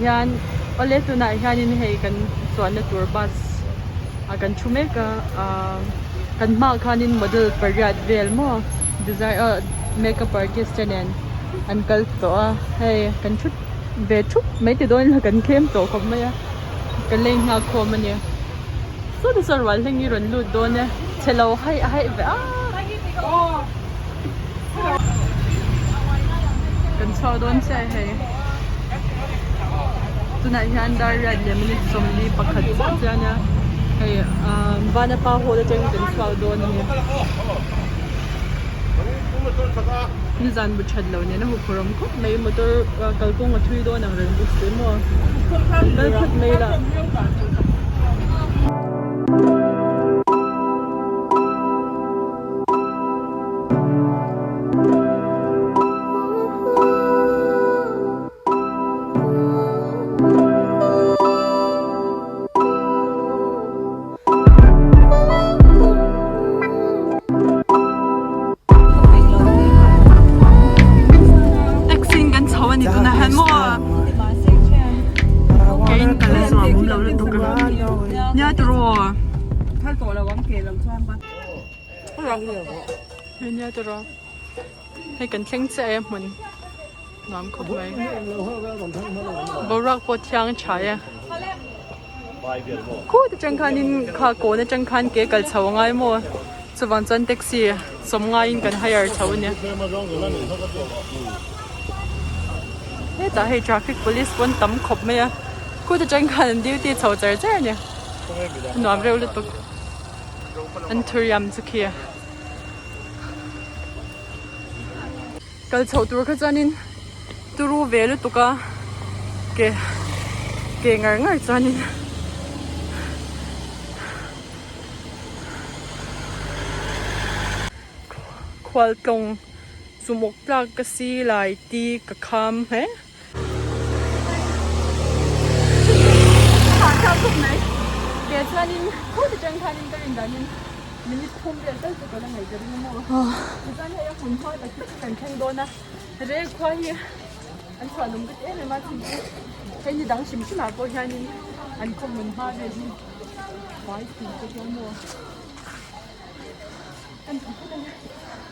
Hian awle tunah hianin hei kan chuanna tur bus ah kan thu mek a ahh kan hmaah khanin model pariat vel maw design ah makeup artist te nen an kal tawh a hei kan thu ve thup mai ti dawn ila kan tlem tawh khawp mai a kan la inghak khawm a ni sawti saw rual hleng hi rawn lut dawn e chhe lo haih haih ve a Kan chhuak dawn chiah hei tunah hian dar riat leh minute 41 chiah chiah ania hei ahh vanapa hall atangin kan chhuak dawn a ni nizan bu that loh nen a huphurh awm khawp mai motor kalkawng a thui dawn ang reng bawk si maw kal phawt mai lah. Taxi in kan chho a ni tunah hian maw keiin kal a zuam awm lo lutuk a nia tiraw. Nia tiraw hei kan thleng chiah e hmun nuam khawp mai boruak pawh thiang tha e khut atang khanin kha kawn atang khan ke kal chho a ngai maw chuvang chuan taxi sawm ngaiin kan hire chho a nia hetah hei traffic police pawn tam khawp mai a khut atang khan an duty chho char char a ni nuam reuh lutuk. An thuriam chu khi a kal chhoh tur kha chuanin turu ve lutuk a ke ke ngar ngar chuanin khualtlawng zumawk tlak ka si lai ti ka kham hle. Ke chuanin khawt atang khanin ka rin danin minute thum vel tal chu ka la ngaih ka ring a maw tichuan hei a hmun hma tak chu kan thleng dawn a rel khua hi an chhuah lawm vek em em a thing chu hei ni dang hrim hrim ah pawh hianin an khaw hmun hma vel hi vai thing te chu a maw an ti phawt a nia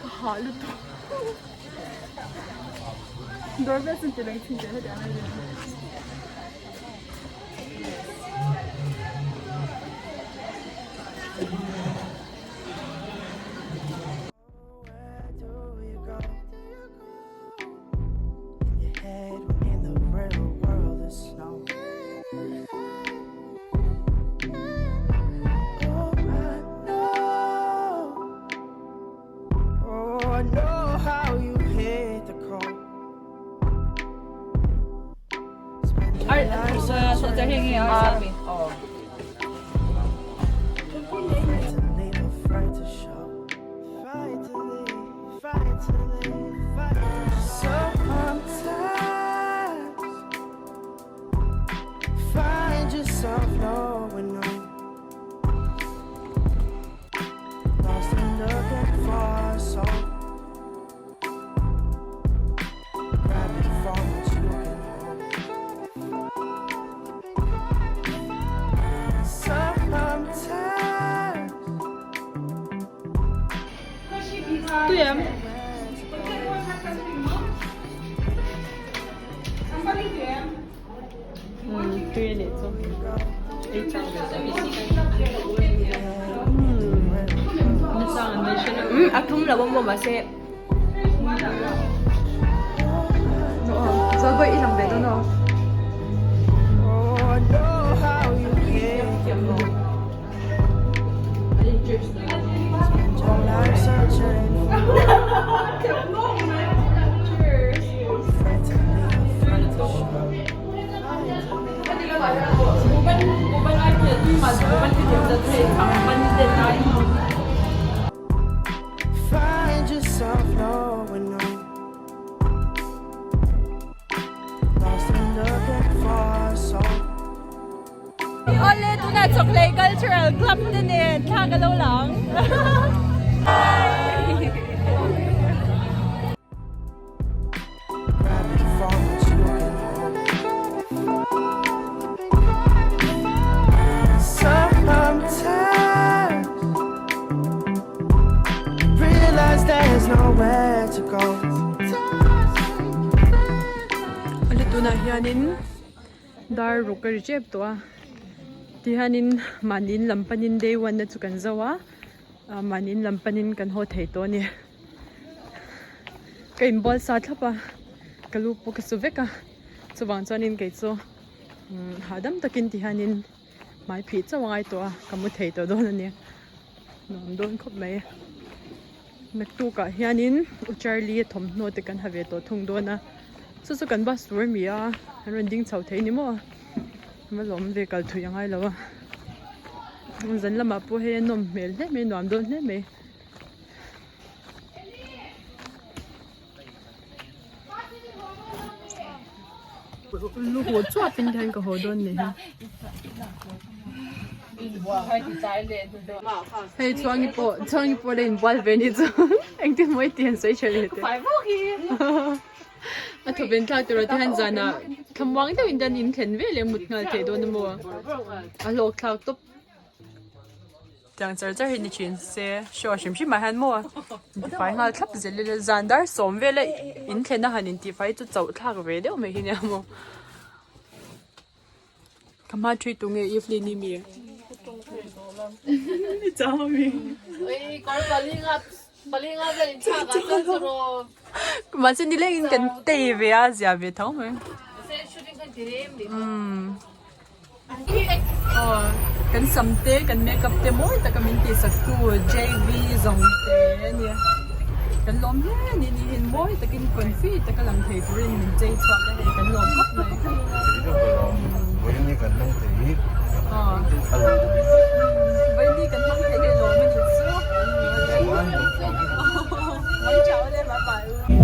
ka hah lutuk. Tui em? Tui a nih chu. Ei chang ve chang. Ni chang an nei hre lo. A thum lo a maw mahse. Chuan pawh i lang ve dawn aw. Awle tunah Chawkhlei Cultural Club te nen thla ka lo la ang. hianin dar ruk a ri tep tawh a tihianin mahni in lam panin day one na chu kan zo a mahni in lam panin kan haw thei tawh a ni ka inbual sa thlap a ka lu pawh ka su vek a chuvang chuanin kei chu hahdam takin tihianin hmai phih chauh a ngai tawh a ka mu thei tawh dawn a ni nuam dawn khawp mai. Naktukah hianin U Charlie a thawmhnaw te kan ha ve tawh thung dawn a, chu chu kan bus tur a mi a, an rawn ding chho thei ni maw? Va lawm ve kal thui a ngai lo a, zan lamah pawh hei a nawm hmel hle mai nuam dawn hle mai. Lu haw chuap in hian ka haw dawn ni hi. Hei chuangi pawh chuangi pawh la inbual ve ni chu engtin maw i ti han sawi tha leh teh. A thawven thlak tur ah te hian zanah thlamuang deuh in hian in thlen ve leh mut nghal theih dawn a maw a hlawk thlak tawp. Tiang char char hi ni thin se show hrim hrim ah hian maw intifai nghal thlap zel ila zan dar sawm vel a in thlen a han intifai chu chauh thlak ve deuh mai hi nia maw ka hma thi tu nge Evelyn i mi i chau ami mahse nilengin kan tei ve a zia ve tho mai umm. Aw kan sam te kan makeup te mawi taka min tih sak tu JV zawng te a nia kan lawm hle a ni ni hian mawi takin confi taka lang thei turin min chei chhuak a hei kan lawm khawp mai aw vawiin kan hmang thei hi lawm a nih chu.